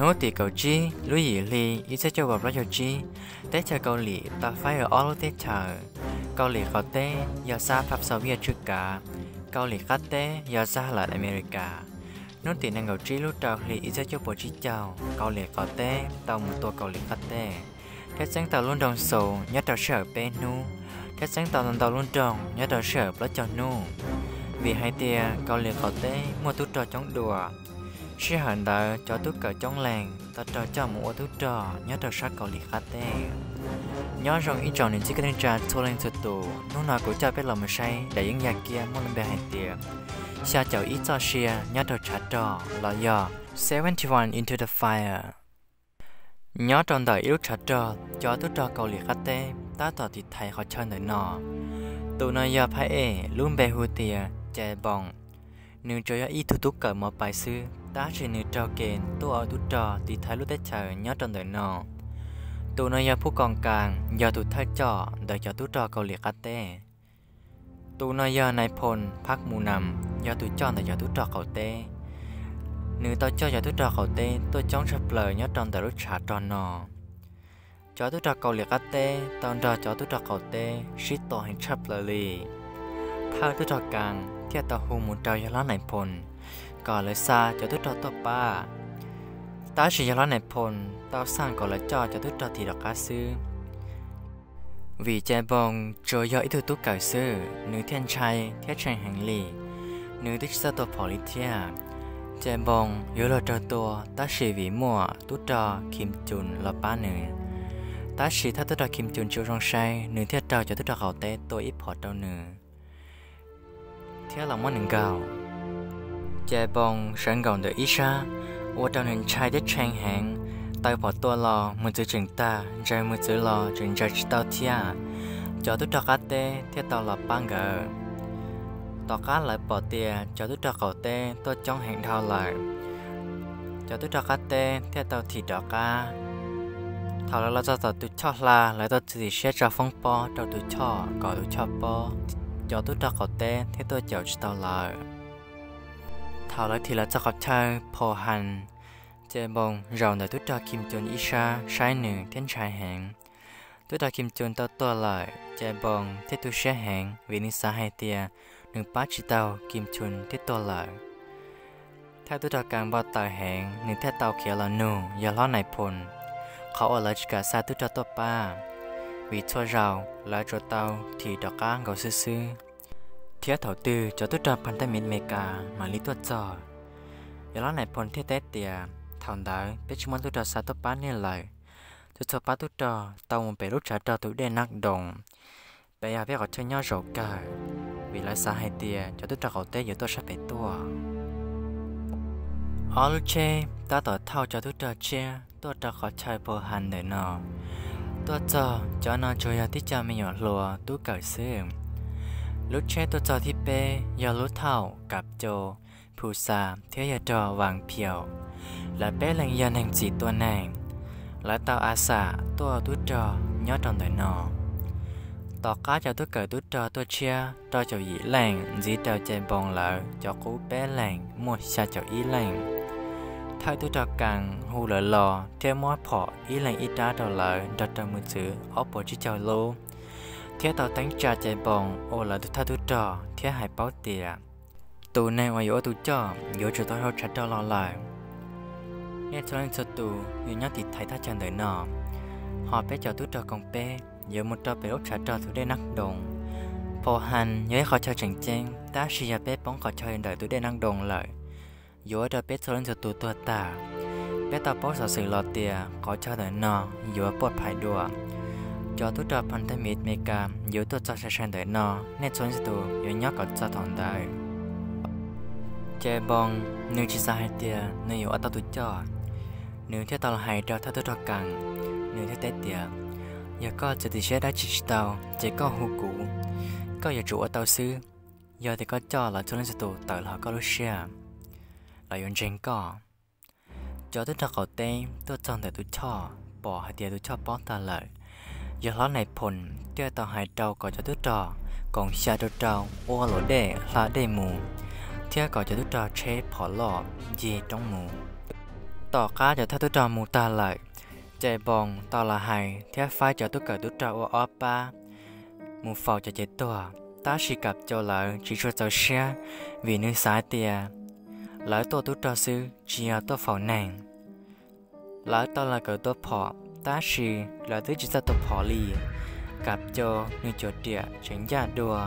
Hnub tim kaum tsib lub yim hli ib txhiab cuaj puas plaub caug tsib, teb chaws Kaus Lim tau fail ob lub teb chaws. Kaus Lim qaum teb yog xa phab Xavias tswj kav, Kaus Lim qab teb yog xa lawm Amelikas. Hnub tim nees nkaum tsib lub rau hli ib txhiab cuaj puas tsib caug, Kaus Lim qaum teb tau mus tua Kaus Lim qab teb, thiab txeeb tau lub nroog Xus nyob rau sij hawm peb hnub, thiab txeeb tau ntau ntau lub nroog nyob rau sij hawm plaub caug hnub. Vim hais tias Kaus Lim qaum teb muaj tub rog coob dua, sij hawm ntawd cov tub kawm coob leej tau raug coj mus ua tub rog nyob rau sab Kaus Lim qab teb. Nyob zoo ib tsoom niam txiv kwv tij neej tsa txhua leej txhua tus, hnub no kuv coj peb los mus saib daim yeeb yaj kiab muaj lub npe hais tias xya caum ib txoj sia nyob rau tshav rog los yog Seventy-one Into the Fire. Nyob rau ntawm ib lub tshav rog, cov tub rog Kaus Lim qab teb tab tom tiv thaiv qhov chaw ntawm no. Tus no yog phab ej, lub npe hu tias Cai Npoos. Nws tsuas yog ib tug tub kawm mos pais xwb, tab sis nws raug kev tuaj ua tub rog tiv thaiv lub teb chaws nyob rau ntawm no. Tus no yog Phuj Koos Kas, yog tus thawj coj ntawm cov tub rog Kaus Lim qab teb. Tus no yog Nais Phoo Phaj Mus Nas, yog tus coj ntawm cov tub rog qaum teb. Nws tau coj cov tub rog qaum teb tuaj coob tshaj plaws nyob rau ntawm lub tshav rog no. Cov tub rog Kaus Lim qab teb tau nrog cov tub rog qaum teb sib tua heev tshaj plaws li. Thawj tub rog Kas thiaj tau hu mus rau yawg hlob Nais Phoo kom lawv xa cov tub rog tuaj pab. Tab sis yawg hlob Nais Phoo tau xaj kom lawv coj cov tub rog thim rov qab xwb. Vim Cai Npoos tsuas yog ib tug tub kawm xwb, nws thiaj ntshai thiab tshee heev li, nws twb tsis txawj tua phom li thiab. Cai Npoos yuav luag raug tua, tab sis vim muaj tub rog Khim Cun los pab nws, tab sis thawj tub rog Khim Cun tsis ua zoo saib, nws thiaj raug cov tub rog qaum teb tua ib phom rau nws thiab los muab nws nkaug. Cai Npoos sawv nkaum ntawm ib sab, ua rau nws ntshai thiab tshee heev. Taw phom tua los mus txwv tseem tag, ntsaws mus txwv los tseem ntsaws tsis tau thiab. Cov tub rog qab teb thiaj tau los pab nkawd. Tom qab lawv pom tias cov tub rog qaum teb tuaj coob heev dhau lawm, cov tub rog qab teb thiaj tau thim rov qab. Thaum lawv los txog tom tus choj hla, lawv tau txiav txim siab tso foob pob rau tus choj kom tus choj pob, cov tub rog qaum teb thiaj tuaj caum tsis tau lawv. Thaum lawv thim los txog qhov chaw Phos Has, Cai Npoos zaum ntawm tub rog Khim Cun ib sab saib nws thiab ntshai heev. Tub rog Khim Cun tau tuag lawm, Cai Npoos thiaj tu siab heev vim nws xav hais tias nws pab tsis tau Khim Cun thiaj tuag lawm. Thawj tub rog Kas npau taws heev, nws thiaj tau khiav los nug yawg hlob Nais Phoo qhov uas lawv tsis kam xa tub rog tuaj pab, vim txhua zaus lawv tsuas tau thim rov qab nkaus xwb xwb. Thiab thaum twg cov tub rog Phas Thas Mis Mes Kas mam li tuaj txog? Yawg hlob Nais Phoo thiaj teb tias, thaum ntawd peb tsis muaj tub rog xa tuaj pab nej lawm. Txhua txhua pab tub rog tau mus pem lub tshav rog tus dej Nab Doos, pem yog peb qhov chaw nyob zaum kawg, vim lawv xav hais tias cov tub rog qaum teb yuav tuaj sab pem tuaj. Ob lub tsheb tab tom thauj cov tub rog tshiab tuaj rau qhov chaw Phos Has ntawm no. Tuaj txog cov no tsuas yog tib co me nyuam hluas tub kawm xwb. Lub tsheb tuaj txog thib peb yog lub thauj Kam Cau, Phus Xas thiab yawg rog Vas Phiaus. Lawv peb leeg yog neeg txim tua neeg, lawv tau a xam tuaj tub rog nyob rau ntawm no. Tom qab cov tub kawm tub rog tuaj tshiab rau caum yim leej ntxiv rau Cai Npoos lawv cov qub peb leeg muaj xya caum ib leej. Thawj tub rog Kas hu lawv los thiab muab phom ib leeg ib rab rau lawv nrog rau mus txwv ob puas tsib caug lub, thiab tau teeb tsa Cai Npoos ua lawv tus thawj tub rog thiab hais paub tias tus neeg uas yuav ua tus coj yuav tsum tau hau tshav rog los lawm. Nej txhua leej txhua tus yuav nyob tiv thaiv thaj chaw ntawm no, ho peb cov tub rog koom peb yuav mus rau pem lub tshav rog tus dej Nab Doos. Phos Has yog ib qhov chaw tseem ceeb, tab sis yog peb poob qhov chaw ntawm tus dej Nab Doos lawm, yuav ua rau peb txhua leej txhua tus tuag tag. Peb tau paub xov xwm los tias qhov chaw ntawm no yuav puaj phais dua. Cov tub rog Phas Thas Mis Mes Kas yuav tuaj txog sai sai ntawm no, nej txhua leej txhua tus yuav nyob kom txog thaum ntawd. Cai Npoos nws tsis xav hais tias nws yuav ua tau tus coj, nws thiaj tau los hais rau thawj tub rog Kas. Nws thiaj teb tias, yog koj txiav txim siab dab tsi tsis tau ces koj hu kuv, koj yuav tsum ua tau xwb. Yog tias koj coj lawv txhua leej txhua tus tawm los koj lub siab, lawv yuav ntseeg koj. Cov tub rog qaum teb tuaj txog ntawm tus choj, pom hais tias tus choj pob tag lawm, yawg hlob Nais Phoo thiaj tau hais rau kom cov tub rog koom xya rau rau ua luam dej hla dej mus, thiab kom cov tub rog tsheb phom loj ncig roob mus. Tom qab cov thawj tub rog mus tag lawm, Ces Npoos tau los hais thiab faib cov tub kawm tub rog ua ob pab mus faus cov cev tuag, tab sis Kam Cau lawv tsis tshua txaus siab, vim nws xav hais tias lawv tuaj tub rog xwb tsis yog tuaj faus neeg. Lawv tau los kawm tua phom, tab sis lawv twb tsis txawj tua phom li, Kam Cau nws cuam riam tseem ncaj dua.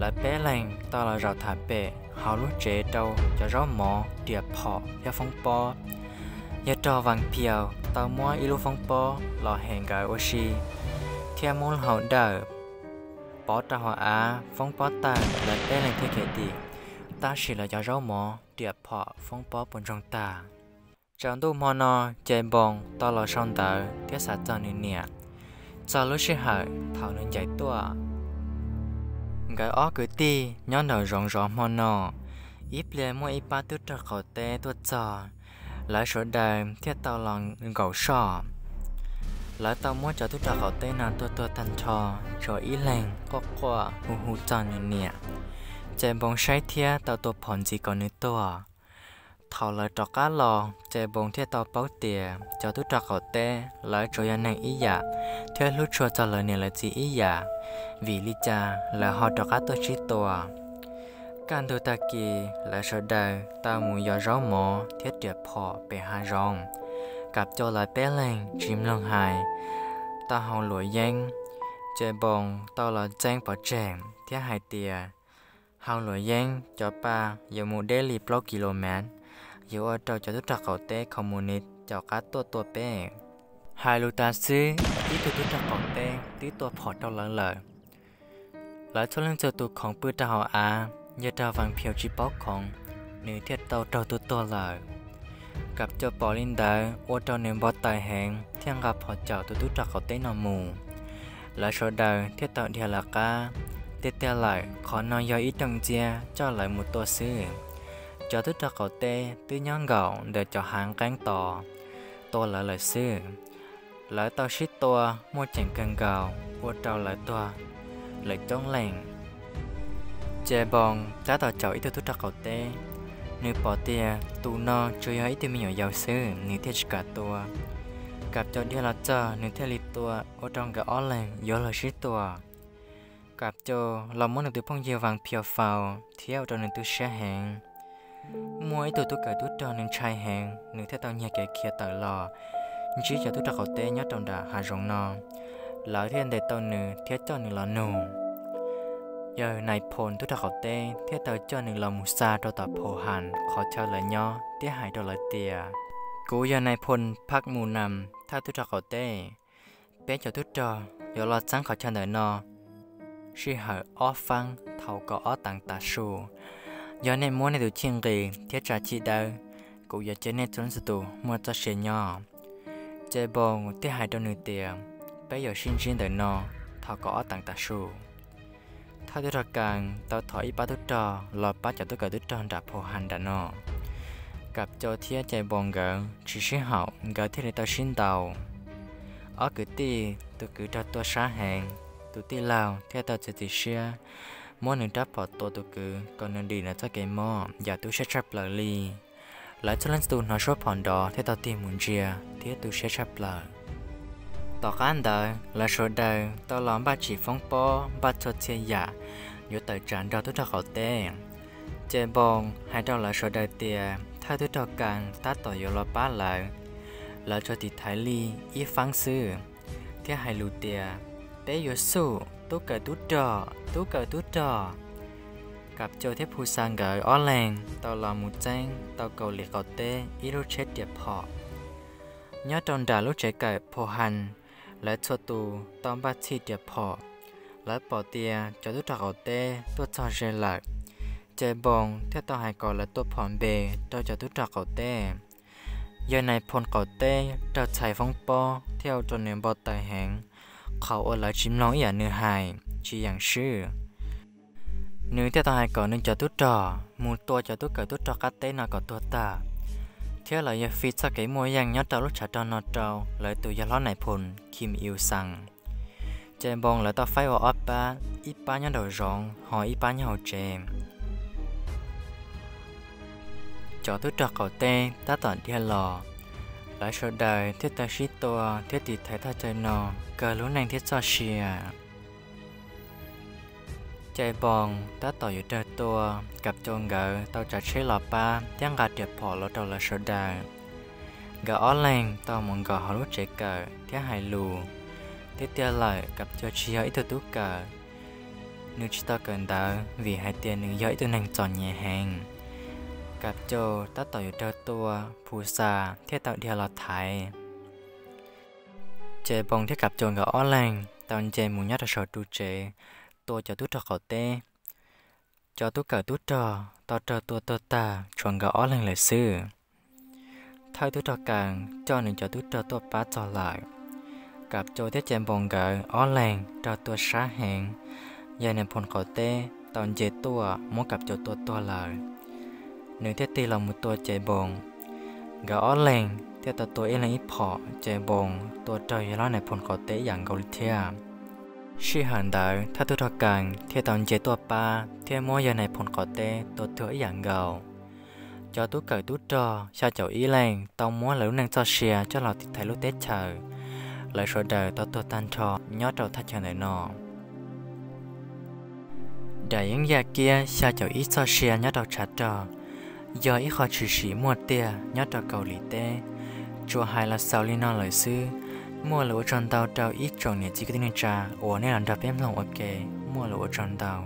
Lawv peb leeg tau los zaum tham pem hauv lub tsev rau cov zaub mov riam phom thiab foob pob. Yawg rog Vas Phias tau muab ib lub foob pob los hem nkawd ua si, thiab muab lub hau dawj pov rau hauv av, foob pob tawg, lawv peb leeg thiaj khiav dim, tab sis lawv cov zaub mov riam phom foob pob puas ntsoog tag. Tsaus ntuj hmo no, Ces Npoos tau los sau ntawv thiab xav txog nws niam txog lub sij hawm thaum nws ncaim tuaj. Nkawd ob kwv tij nyob nraum zoov zov hmo no, ib pliag muaj ib pab tub rog qaum teb tuaj txog, lawv sawv daws thiaj tau los nkaum soj. Lawv tau muab cov tub rog qaum teb no tua tuag tag nrho, tshuav ib leeg quaj quaj hu hu txog nws niam. Ces Npoos saib thiab tau tua phom ntxiv kom nws tuag. Thaum lawv rov qab los, Ces Npoos thiaj tau paub tias cov tub rog qaum teb lawv tsuas yog neeg ib yam thiab hlub tshua txog lawv niam lawv txiv ib yam, vim li cas lawv ho rov qab tuaj sib tua. Kaj ntug tag kis lawv sawv daws tau mus yos zaub mov thiab riam phom pem hav zoov. Kam Cau lawv peb leeg tsis mloog hais, tau haus luam yeeb. Ces Npoos tau los txeeb pov tseg thiab hais tias haus luam yeeb cov pa yuav mus deb li plaub ki lo mev, yuav ua rau cov tub rog qaum teb khoom mus nws caum qab tuaj tua peb. Hais lus tas xwb, ib tug tub rog qaum teb twb tua phom rau lawv lawm. Lawv txhua leej txhua tus khoov pw rau hauv av, yawg rog Vas Phias tsis paub khoov, nws thiaj tau raug tua tuag lawm. Kam Cau pom li ntawd ua rau nws npau taws heev thiaj nqa phom caum tus tub rog qaum teb no mus. Lawv sawv daws thiaj tau dhia lawv qab. Tiag tiag lawm, qhov no yog ib rooj ntxiab coj lawv mus tua xwb. Cov tub rog qaum teb twb nyob nkaum ntawm cov hav nqeeb tos tua lawv lawm xwb. Lawv tau sib tua muaj ceem kawg nkaus ua rau lawv tuag lawm coob leej. Ces Npoos tab tom caum ib tug tub rog qaum teb, nws pom tias tus no tsuas yog ib tug me nyuam yaus xwb, nws thiaj tsis kam tua. Kam Cau dhia los txog, nws thiaj li tua, ua rau nkawd ob leeg yuav luag sib tua. Kam Cau los muab nws tus phooj ywg Vas Phias faus thiab ua rau nws tu siab heev. Muaj ib tug tub kawm tub rog nws ntshai heev, nws thiaj tau nyiag kev khiav tawm los ntsib cov tub rog qaum teb nyob rau nram hav zoov no. Lawv thiaj ntes tau nws thiab coj nws los nug. Yawg Nais Phoo tub rog qaum teb thiaj tau coj nws los mus xa rau tom Phoo Has qhov chaw lawv nyob thiab hais rau lawv tias, kuv yog Nais Phoo Phaj Mus Nas thawj tub rog qaum teb. Peb cov tub rog yuav los txeeb qhov chaw ntawm no sij hawm ob feeb thaum kaum ob teev tav su. Yog nej muab nej tus chij nqis thiab tsa chij dawb, kuv yuav cia nej txhua leej txhua tus muaj txoj sia nyob. Ces Npoos thiaj hais rau nws tias, peb yuav sib ntsib ntawm no thaum kaum ob teev tav su. Thawj tub rog Kas tau thov ib pab tub rog los pab cov tub kawm tub rog nram Phoo Has nram no. Kam Cau thiab Ces Npoos nkawd tsis sib haum, nkawd thiaj li tau sib ntaus. Ob kwv tij, tus kwv raug tua sab heev, tus tij laug thiaj tau txiav txim siab muab nws rab phom tua tus kwv kom nws dim nws txoj kev mob, yam tu siab tshaj plaws li. Lawv txhua leej txhua tus hnov suab phom nrov thiaj tau tig mus ntsia thiab tu siab tshaj plaws. Tom qab ntawd lawv sawv daws tau los npaj tsim foob pob, npaj txhua txhia yam yuav tawm tsam nrog tub rog qaum teb. Ces Npoos hais rau lawv sawv daws tias thawj tub rog Kas tab tom yuav los pab lawv, lawv tsuas tiv thaiv li ib feeb xwb, thiab hais lus tias, peb yuav xub, tub kawm tub rog, tub kawm tub rog. Kam Cau thiab Phoo Xas nkawd ob leeg tau los mus txeeb tau Kaus Lim qaum teb ib lub tsheb riam phom. Nyob rau nram lub tsev kawm Phoo Has, lawv txhua tus tau npaj txhij riam phom. Lawv pom tias cov tub rog qaum teb tuaj txog ze lawm, Ces Npoos thiaj tau hais kom lawv tua phom npe rau cov tub rog qaum teb. Yawg Nais Phoo qaum teb raug txhais foob pob thiab ua rau nws npau taws heev, qhov uas lawv tsis mloog ib yam nws hais, tsis yeem swb. Nws thiaj tau hais kom nws cov tub rog mus tua cov tub kawm tub rog qab teb no kom tuag tag, thiab lawv yuav fi txoj kev muaj yeej nyob rau lub tshav rog no rau lawv tus yawg hlob Nais Phoo Kim Il Sung. Ces Npoos lawv tau faib ua ob pab, ib pab nyob nraum zoov ho ib pab nyob hauv tsev. Cov tub rog qaum teb tab tom dhia los, lawv sawv daws thiaj tau sib tua thiab tiv thaiv thaj chaw no kawg lub neej thiab txoj sia. Cais Npoos tab tom yuav raug tua, Kam Cau nkawd tau tsav tsheb los pab thiab nqa riam phom los rau lawv sawv daws. Nkawd ob leeg tau mus nkaum hauv lub tsev kawm thiab hais lus. Tiag tiag lawm, Kam Cau tsis yog ib tug tub kawm, nws tsis tau kawm ntawv vim hais tias nws yog ib tug neeg txom nyem heev. Kam Cau tab tom yuav raug tua, Phus Xas thiaj tau dhia los thaiv. Cais Npoos thiab Kam Cau nkawd ob leeg tau nce mus nyob rau saum ru tsev, tua cov tub rog qaum teb. Cov tub kawm tub rog tau raug tua tuag tag, tshuav nkawd ob leeg lawm xwb. Thawj tub rog Kam coj nws cov tub rog tuaj pab txog lawm. Kam Cau thiab Cais Npoos nkawd ob leeg raug tua sab heev, yawg Nais Phoo qaum teb tau nce tuaj muab Kam Cau tua tuag lawm. Nws thiaj tig los mus tua Cais Npoos. Nkawd ob leeg thiaj tau tua ib leeg ib phom, Cais Npoos tua raug yawg hlob Nais Phoo qaum teb ib yam nkaus li thiab. Sij hawm ntawd thawj tub rog Kam thiaj tau nce tuaj pab thiab muab yawg Nais Phoo qaum teb tua tuag ib yam nkaus. Cov tub kawm tub rog xya caum ib leej tau muab lawv lub neej txoj sia coj los tiv thaiv lub teb chaws. Lawv sawv daws tau tuag tag nrho nyob rau thaj chaw ntawm no. Daim yeeb yaj kiab xya caum ib txoj sia nyob rau tshav rog yog ib qho tshwm sim muaj tiag nyob rau Kaus Lim teb. Tsuas hais los xaus li no lawm xwb. Muaj lus ua tsaug ntau rau ib tsoom niam txiv kwv tij neej tsa uas nej los nrog peb mloog ua ke. Muaj lus ua tsaug ntau.